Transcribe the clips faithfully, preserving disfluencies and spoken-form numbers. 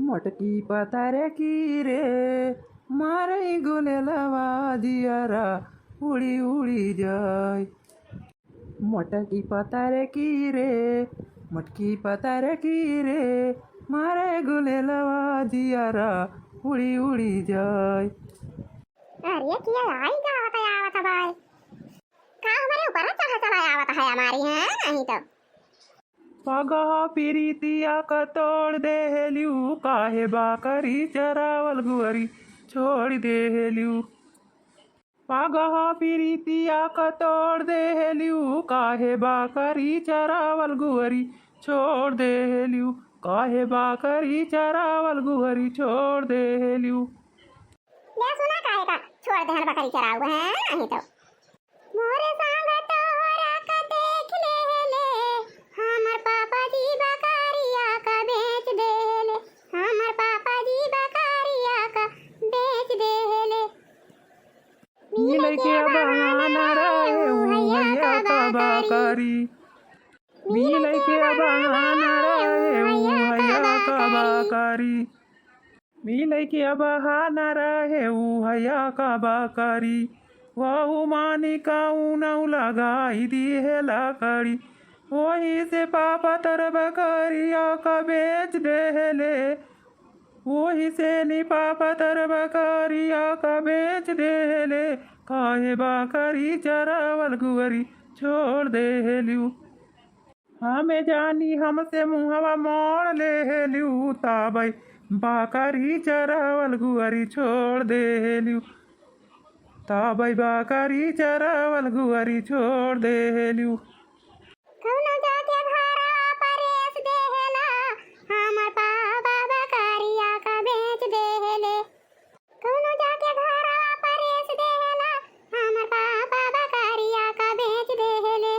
मोटकी पतरकी रे, मारे गुलेलवा जियरा उड़ी उड़ी जाए। मोटकी पतरकी रे, मोटकी पतरकी रे, मारे गुलेलवा जियरा उड़ी उड़ी जाए। अरे किया आई गावत आवत बाय। का हमरे ऊपर चढ़ा चढ़ा आवत है हमारी, हैं? नहीं तो। पगहा प्रीतिया का तोड़ देहेलियू, काहे बाकरी चरावल गुअरी छोड़ देहेलियू। पगहा प्रीतिया का तोड़ देहेलियू, काहे बाकरी चरावल गुअरी छोड़ देहेलियू, काहे बाकरी चरावल गुअरी छोड़ देहेलियू। ले सुना काहे का छोड़ देहन बकरी चराऊ, हैं? नहीं तो। मोरे संग तोहरा का देख लेले, हमर पापा जी बकरिया का बेच देले, हमर पापा जी बकरिया का बेच देले। मिलई के बहाना रहे उ भैया का बाकरी, मिलई के बहाना रहे उ भैया का बाकरी। मिलई के बहाना रहे उ भैया का बाकरी, वहू मानी का उनऊ लगाई दिहे लकड़ी। वही से पापा तोर बकरिया का बेच देहले, वही से नी पापा तोर बकरिया का बेच देहले। काहे बाकरी चरावल गुअरी छोड़ देहलियू। हमें जानी हमसे मुहवा मोड़ लेहेलियू, ताबई बाकरी चरावल गुअरी छोड़ देहेलियू, ताबई बाकरी चरावल गुअरी छोड़ देहेलियू। कौनो जाके घरवा परेस देहेला, हमर पापा बकरिया का बेच देहेले। कौनो जाके घरवा परेस देहेला, हमर पापा बकरिया का बेच देहेले।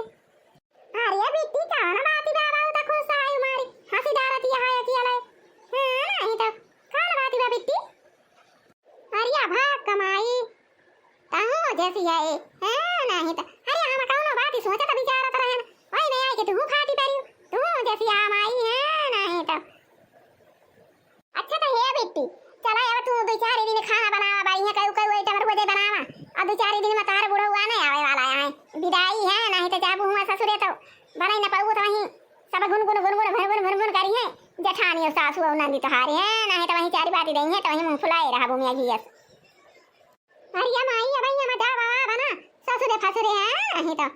अरे बिट्टी, कौन बाती बा, बहुत खुश आई मारी, हंसी डालत यहाँ अकेले। हाँ, नहीं तो, कौन बाती बा बिट्टी? अरे भाग कमाई, तहूँ जैसी है, हाँ, नहीं तो। अरे हम कौनो बाती सोचत विचारत रहन, वही में आई के तू फाटी पड़ी, तू जैसी आम आई, हाँ, नहीं तो। अच्छा तो हे बिट्टी, चला अब तू दुई चार दिन खाना बनावा, बढ़िया कऊ कऊ item रोजे बनावा। अब दुई चार दिन में तार बुढ़ऊ आने आवे वाला है, विदाई है, नहीं तो जाबू हुआ ससुरे तो बने न पाऊ तो वहीं सब गुन गुन गुन गुन भुन भुन भुन भुन करी है। जेठानी और सासू और नंदी तोहारी है, नहीं तो वहीं चारी बाती देई है तो वहीं मुँह फुलाए रहा भूमिया घियस। अरे माई, अब यहाँ मत जावा, बना ससुरे फसुरे हैं, नहीं तो।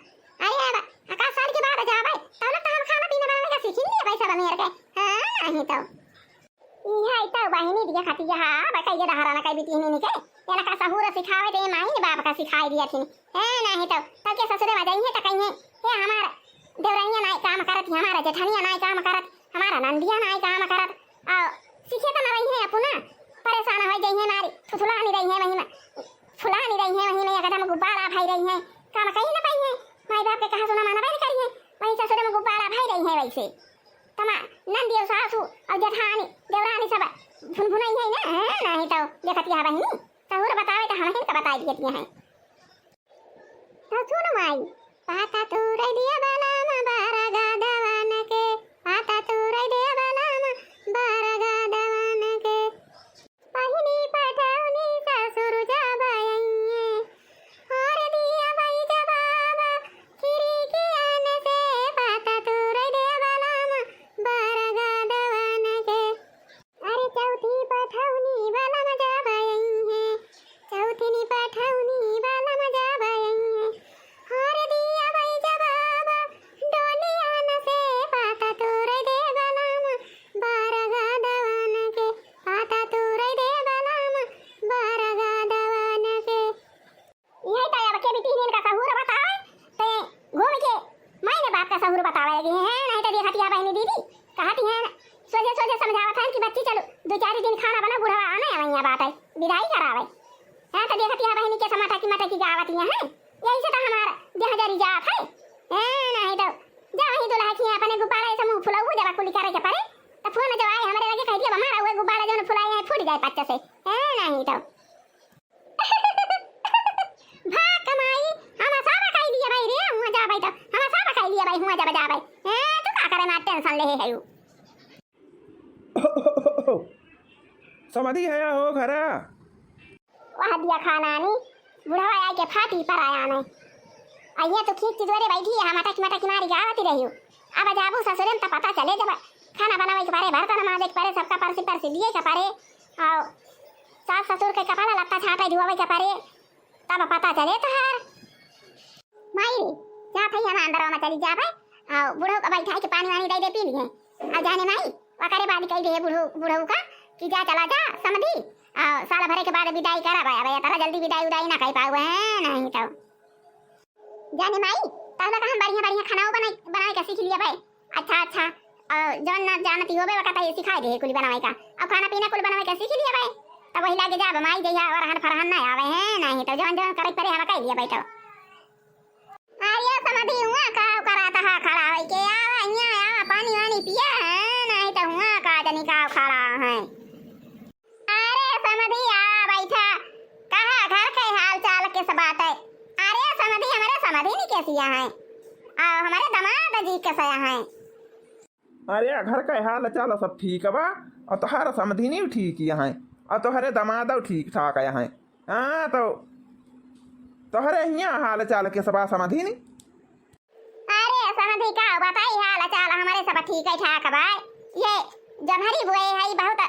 अरे अब एकाध साल के बाद जावे, तब ना तो हम खाना पीना बनावे का सीख लिए भाई सब मेर के, हाँ, नहीं तो। इहे तो बहिनी दिया खाती है, हाँ, अब कई दहारा ना कई बिटिहनी के, ये ना का सहूर सिखावे दे माई ने बाप का सिखाई दिया थी, ए, नहीं तो, तब के ससुरे में जाइए तो कहिए, ये हमार देवरनिया नाई काम करत, हमारा जेठनिया नाई काम करत, हमारा नंदिया नाई काम करत, और सीखे तो ना रही है अपना, परेशान हो जाइए मारी, फुसुलानी रही है वहीं में, फुलानी रही है वहीं में, एकदम गुब्बारा भाई रही है, काम कहीं ना पाई है, माई बाप के कहा सुना माना नहीं करी है, वहीं ससुरे में गुब्बारा भाई रही है वैसे। तमा नंदी और सासू और जेठानी, देवरानी सब भुनभुनाई है ना, हैं? नहीं तो देखत यहाँ बहिनी, सहूर बतावे तो हम ही तो बताई दिए हैं। तो सुन माई, पाता तू रह दिया बलाम बारह गादवन के, पाता तू रह दिया बलाम बारह गादवन के। पहिनी पठौनी ससुर जब अइहें, और दिया भाई जवाब खिड़कियन से, पाता तू रह दिया बलाम बारह गादवन के। अरे चौथी पठौनी बलम जब अइहें, चौथी पठौनी बलम जब अइहें, हर दिया भाई जवाब डोलियन से, पाता तोरे दे बलम बारह गादवन के, पाता तोरे दे बलम बारह गादवन के। यही तो अब के बिटिहनिन का सहूर बतावे, ते घूम के माई ने बाप का सहूर बतावे लगी हैं, नहीं तो देखती है बहनी दीदी, कहती हैं, सोझे सोझे समझावत हैं कि बच्ची चलो, दो चार दिन खाना बना, बुढ़वा आने आवैया बात है, विदाई करावे। हाँ, तो देखती है बहनी के समाटा की मटकी गावत हैं, यही से तो हमारा देह जरी जात है। हाँ, नहीं तो जा वही दुल्हा की अपने गुब्बारा ऐसे मुंह फुलाऊ, जब कुली करे के पड़े, तो फोन जो आए हमारे लगे कह दिया, हमारा वो गुब्बारा जो फुलाए हैं, फूट जाए पच्चे से। हाँ, नहीं तो। भाग कमाई, हम सब खाई दिए भाई रे, हुआ जा भाई तो, हम सब खाई दिए भाई, हुआ जा बजा भाई। ए, तू का करे ना tension ले है यू। समधी है हो घरा? वह दिया खाना नी, बुढ़वा आए के फाटी पर आया नहीं। अइया तो खींच के दुआरे बैठी है, मटक मटक मारी गावत रही हो। अब जाबू ससुरे में तो पता चले जब खाना बनावे के परे, बर्तन माजे के परे, सबका परसी परसी दिए के परे, और सास ससुर के कपड़ा लत्ता छाटे धोवे के परे, तब पता चले तोहार। माई रे, जा थई हम अंदरवा में चली जाबे, और बुढ़ऊ का बैठाई के पानी वानी दे दे पी लिए। और जाने माई, ओकरे बाद कही दे बुढ़ऊ, बुढ़ऊ का कि जा चला जा समधी, और साल भरे के बाद विदाई कराबे। अब इतना जल्दी विदाई उदाई ना कर पावे हैं, नहीं तो। जाने माई, तब तक हम बढ़िया बढ़िया खाना बनाई, बनाए के सीख लिया भाई। अच्छा, अच्छा। और जौन ना जानती होबे, ओका तो ये सिखाई दे कुल बनावे का। अब खाना पीना कुल बनावे के सीख लिया भाई। तब वही लागे जाब माई, जइया अरहन फरहन ना आवे हैं, नहीं तो जौन जौन करे परे हम कह लिया भाई। तो अरे समधी, हुआ का करात हा खड़ा होई के? आवा, हियाँ आवा, पानी वानी पिया है, नहीं तो हुआ का जनी का खड़ा है। अरे समधी, आ बैठा, कहा घर के हाल चाल किस बात है? अरे समधी, हमारे समधी नहीं कैसी हैं, और हमारे दामाद जी कैसे हैं? अरे घर के हाल चाल सब ठीक बा, और तोहर समधी नहीं ठीक ही हैं, और तोहरे दामाद ठीक ठाक हैं। हाँ, तो तोहरे हियाँ हाल चाल किस बा समधी नहीं? अरे समधी का बताई, हाल चाल हमारे सब ठीक है ठाक बा। ये जमहरी बुए है, बहुत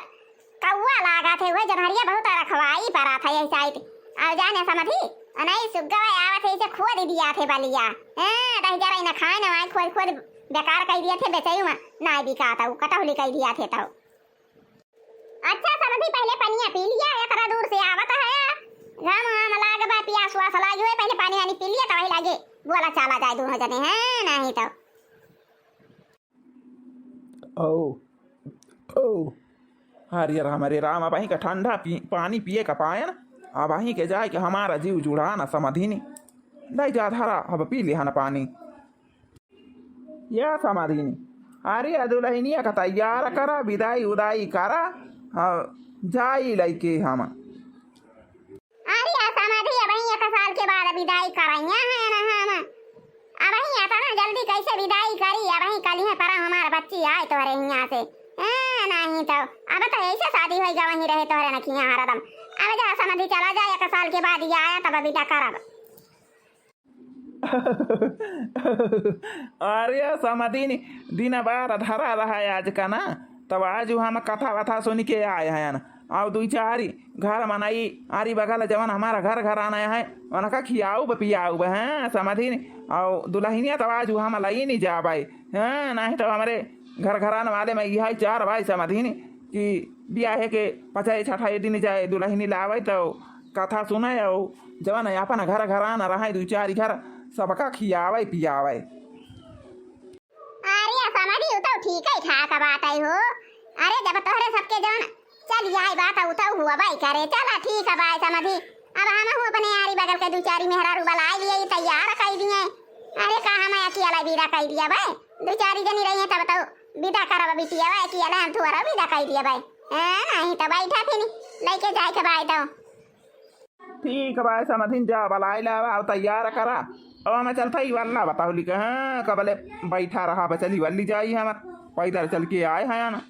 कौआ लागा थे, वह जमहरिया बहुत रखवाई परा था यही साइड। और जाने समधी, नहीं सुग्गा आवत है, इसे खोद दिया थे बलिया। हाँ, दही जरा इन्हें खाए ना, वहीं खोद खोद बेकार कर दिया थे, बेचैऊ में ना बिकाता, वो कटौली कर दिया थे तो। अच्छा समधी, पहले पनिया पी लिया, इतना दूर से आवत है, घाम वाम लाग बा, प्यास वास लागी हुए, पहले पानी वानी पी लिया, तो वही लागे बोला चाला जाए दोनों जने हैं, नहीं तो। ओ, ओ, हरे राम, हरे राम, अब वहीं का ठंडा पी, पानी पिए का पायन, अब वहीं के जाए के हमारा जीव जुड़ाना समधिनी, नहीं जा धरा, अब पी लिया ना पानी। या समधिनी, अरे, आ दुलहिनिया का तैयार करा, विदाई उदाई करा, हाँ, जाई लइके हम। अरे, आ समधी, अबहीं एक साल के बाद विदाई करइया है ना हम। अबहीं इतना जल्दी कैसे विदाई करी? अबहीं कलिहे पर हमार बच्ची आए तोहरे हियाँ से। ए, नहीं तो, अब तो ऐसे शादी होई गा, वहीं रहे तोहरे नखिया हरदम। अब जा समधी, चला जा, एक साल के बाद ही आया, तब विदा करब। अरे समधिनी, दिन बार धरा रहा है आज का ना, तब आज हम कथा वथा सुन के आए हैं। और दुई चार घर मनई आरी बगल जवन हमारा घर घर आना है, उनका खियाऊ पियाऊ हैं समधिनी। और दुलहिनिया तब आज हम लई नहीं जाबे हैं, नहीं तो हमारे घर घरान वाले में यही चार भाई समधिनी कि बियाहे के पचाई छठाई दिन जाए दुलहिनी लावे तो कथा सुने और जवन अपन घर घरान रहे दुई चार घर सबका खियावे पियावे। अरे समधी, उ तो ठीक है ठाक बात है हो। अरे जब तोहरे सबके जवन चल आई बात उ तो हुआ बाई करे। चला ठीक है बाई समधी, अब हम हूँ अपने आरी बगल के दुई चार मेहरारू बलाई लिए, तैयार कर दिए। अरे का हम अकेला विदा कर दिया भाई, दुई चार जनी रही है तब तो विदा करब बिटिया भाई, अकेला हम थोड़ा विदा कर दिया भाई। ए, नहीं तो बैठा फिर लेके जाए के बाई तो। ठीक बा, समधिन जा, बलाई लावा, अब तैयार करा। अब हमें चलता ही वल्ला बताओ लिखे, हाँ, कबले बैठा रहा, बचली वल्ली जाई, हम पैदल चल के आए हैं ना।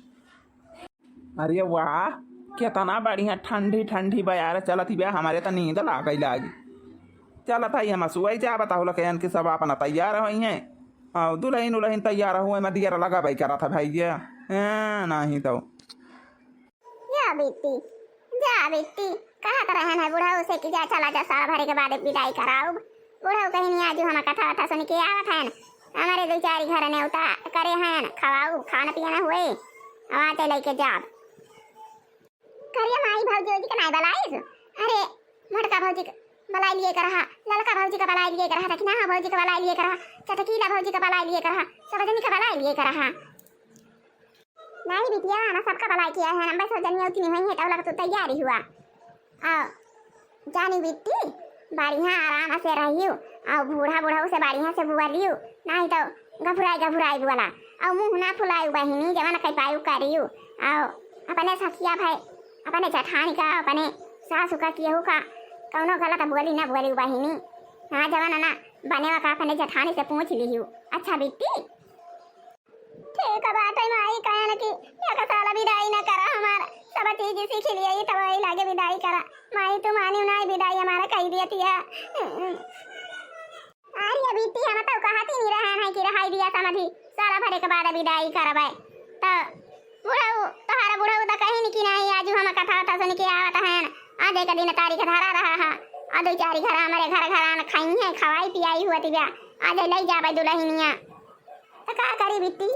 अरे वाह, कितना बढ़िया ठंडी ठंडी बयार चलत ही बा, हमारे तो नींद लागे लागी। चलत ही हम सुई जा, बताओ लके इनके सब अपना तैयार होई हैं। और दुलहिन उलहिन तैयार हुए, मैं दियर लगा भाई करा था भाई ये। हाँ, नहीं तो। या बिट्टी, जा बिट्टी, कहत रहन है बुढ़ऊ से कि जा चला जा, साल भरे के बाद विदाई कराउब। बुढ़ऊ कहिन आज हम कथा वथा सुन के आवत हैं, हमारे दुई चार घर नेवता करे हैं, खवाउब, खान पियन हुए, आवा चले के जाब। करिया माई भौजी ओजी के नाई बलाइस? अरे मोटका भौजी के बलाई लिए के रहा, ललका भौजी के बलाई लिए के रहा, दखिना भौजी के बलाई लिए के रहा, चटकीला भौजी के बलाई लिए के रहा, सब जनी के बलाई लिए के रहा। नहीं बिटिया, हम सबका भलाई किया है, हम बस जनिया उतनी हुई है, तब लग तू तैयारी हुआ। आओ, जानी बिट्टी, बढ़िया आराम से रहियो, आओ बूढ़ा बूढ़ा से बढ़िया से बोलियो, नहीं तो घबराई घबराई बोला, आओ मुँह ना फुलायु बहिनी, जवन कह पायु करियो, आओ अपने सखिया भाई, अपने जेठानी का, अपने सासू का, केहू का, कौनो गलत बोली ना बोली बहिनी। हाँ, जवन ना बने का अपने जेठानी से पूछ लिहियो। अच्छा बिट्टी? ठीक बाटे माई, कहन की एक साल विदाई न करा हमार, सब चीज सीखी लिया, ई तब वही लागे विदाई करा। माई तू मानी नाई विदाई हमारा कही दिया तिया। अरे बिट्टी, हम तो कहत ही नहीं रहे हैं कि रहाई दिया समधी, साला भरे के बाद विदाई करबे। तो बुढ़ऊ, तोहरा बुढ़ऊ तो कहीं नहीं कि नहीं, आजू हम कथा वथा सुन के आवत हैं, आज एक दिन तारीख धरा रहा है, आ दो चार घर हमारे घर घर आन खाई है, खवाई पियाई हुआ तिया, आज ले जाबे दुल्हनिया। तो का करी बिट्टी?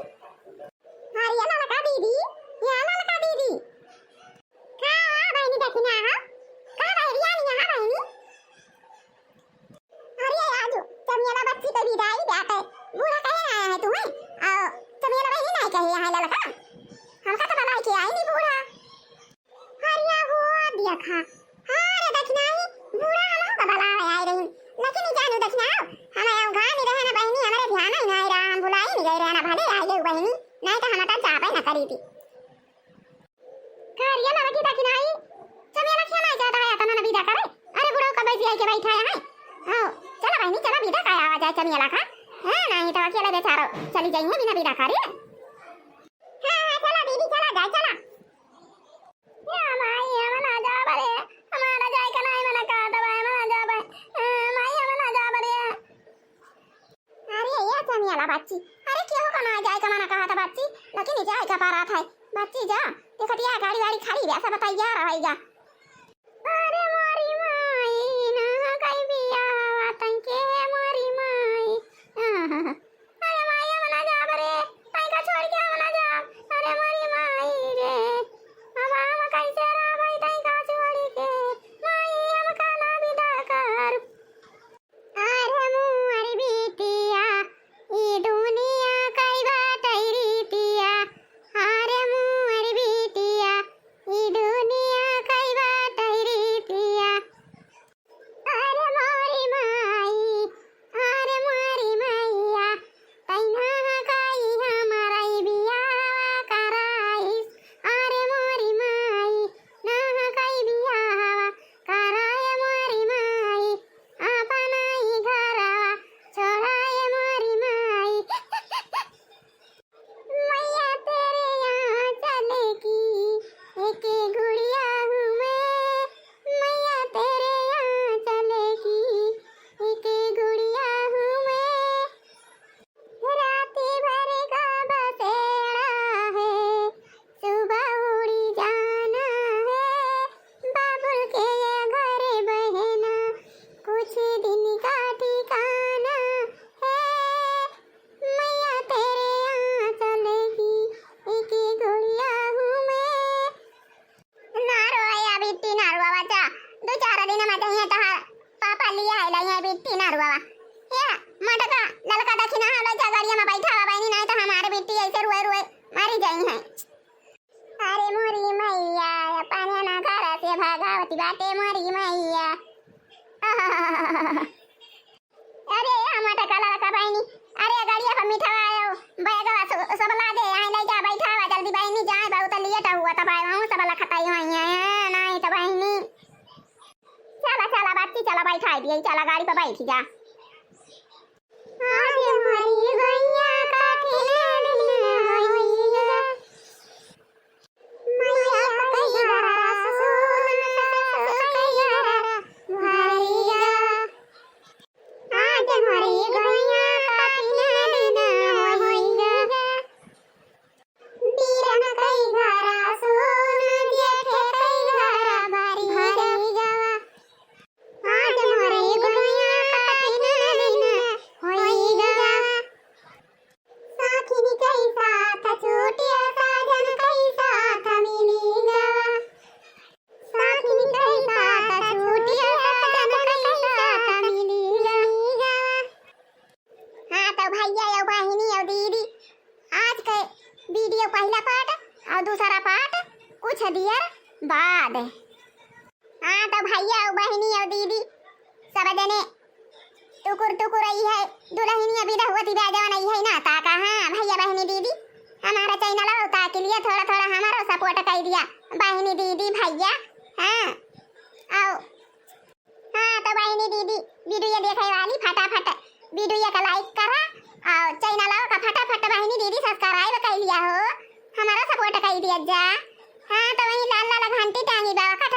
अरे ये ललका दीदी, ये ललका दीदी, का बहिनी दखिना हो? का बहरिया नहीं है बहिनी? अरे आजू चमियला बच्ची के विदाई बाटे, बूढ़ा कहे ना आया है तुम्हें? आ, चमियला बहिनी नहीं कहे यहाँ ललका, हमका तो बनाई के आई नहीं बूढ़ा। अरे हो देखा, हाँ रे दखिनाई, बूढ़ा हम तो बलावे आए रही, लेकिन ई जानू दखिना, हम गाँव में रहे ना बहिनी, हमारे ध्यान ही नहीं रहा, हम भुलाई नहीं गए रहे ना, भले आ गए बहिनी, नहीं तो हम तो जाबे ना करी थी। कारिया लड़की दखिनाई, चमियला खिया नहीं जाता है, तना ना विदा करे। अरे बुढ़ऊ का बैठी आई के बैठा है। हाँ, चला बहिनी, चला विदा का आवा जाए चमियला का। हाँ, नहीं तो अकेले बेचारो चली जाइए बिना विदा करे। हाँ, हाँ, चला दीदी, चला जाए, चला। या माई, हम ना जाबे रे, हमारा जाए का नहीं मना कहा था, हम ना जाबे। अ, माई, हम ना जाबे रे। अरे ये चमियला बच्ची, अरे केहू का ना जाए का मना कहा था बच्ची, लेकिन जाए का पारा था बच्ची, जा। देखत या गाड़ी वाड़ी खड़ी बे, सब तैयार है जा। अरे मोरी माई, ना कई बियाह तंके मोरी माई। अरे माई, हम ना जाब रे, तैका छोड़ के हम ना जाब। अरे मोरी माई रे, अब हम कैसे रहबै तैका छोड़ के? माई, हमका ना विदा कर। अरे मोर बिटिया, ई दुनिया कई बाटै रीतिया। अरे मोर बिटिया, ई दुनिया कई बाटै रीतिया। अरे मोरी माई, अरे मोरी मैया, तैना कई हमारा ई बियाह कराइस। अरे मोरी माई, ना कई बियाह कराए मोरी माई, अपना ही घरवा छोड़ाए मोरी माई। मैया तेरे आँचल की एक गुड़िया हूँ मैं, मैया तेरे आँचल की एक गुड़िया हूँ मैं। रात भर का बसेरा है, सुबह उड़ी जाना है, बाबुल के ये घर बहना, कुछ दिन का ठिकाना है। मैया तेरे आँचल की एक गुड़िया हूँ मैं। ना रोए या बिट्टी, ना रोवा बच्चा, दो चार दिन में चाहिए तहार पापा लिया है, लाइए बिट्टी, ना रोवा। ये मटका ललका दखिना है, ले जा गाड़िया में बैठा हुआ बहनी, नहीं तो हमारे बिट्टी ऐसे रोए रोए मरी जाई है। अरे मोरी मैया, अपने ना घर से भगावती बाटे मोरी मैया। अरे, हम मटका ललका बहिनी, अरे, गड़िया पर मिठवा आयो, बैगवा सु-, सब ला दे, यहाँ ले जा, बैठा हुआ, जल्दी बहिनी जाए, बहुत लेट हुआ, तब आए, वहूँ सब लखताई हुई है, नहीं तो बहिनी। चला, चला, बच्ची, चला, बैठा दिए, चला, गाड़ी पर बैठ जा। आज हमारी गैया का ठेला दिन होइगा। मैया कई घरा सोना, कई घरा भरिया। आज मोरी गैया कठिन दिन होइगा। बीरन कई घरा सोना, जेठ कई घरा भरिया। आज मोरी गैया कठिन दिन होइगा। साथिन कई साथ छूटिया, साजन कई साथ मिली गवा। साथिन कई साथ छूटिया, साजन कई साथ मिली गवा। हाँ, तो भैया, यो बहिनी, यो दीदी, आज के video पहला part और दूसरा part कुछ देर बाद। हाँ, तो भैया, बहिनी और दीदी, सब जने टुकुर टुकुर आई है, दुल्हनिया विदा हुआ थी, जवन आई है ना, ता का, हाँ, भैया, बहिनी, दीदी, हमारा channel हो, ता के लिए थोड़ा थोड़ा हमारा support कर दिया, बहिनी, दीदी, भैया, हाँ, आओ। हाँ, तो बहिनी, दीदी, video देखे वाली फटाफट video का like करा और channel का फटाफट, बहिनी, दीदी, subscribe कर लिया हो, हमारा support कर दिया जा। हाँ, तो वही लाल लाल घंटी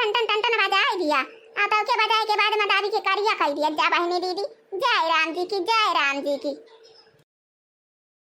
टन टन टन टन बजाए दिया। आ तो के बजाए के बाद में दाबी के करिया कह दिया, जा बहिनी दीदी, जय राम जी की, जय राम जी की।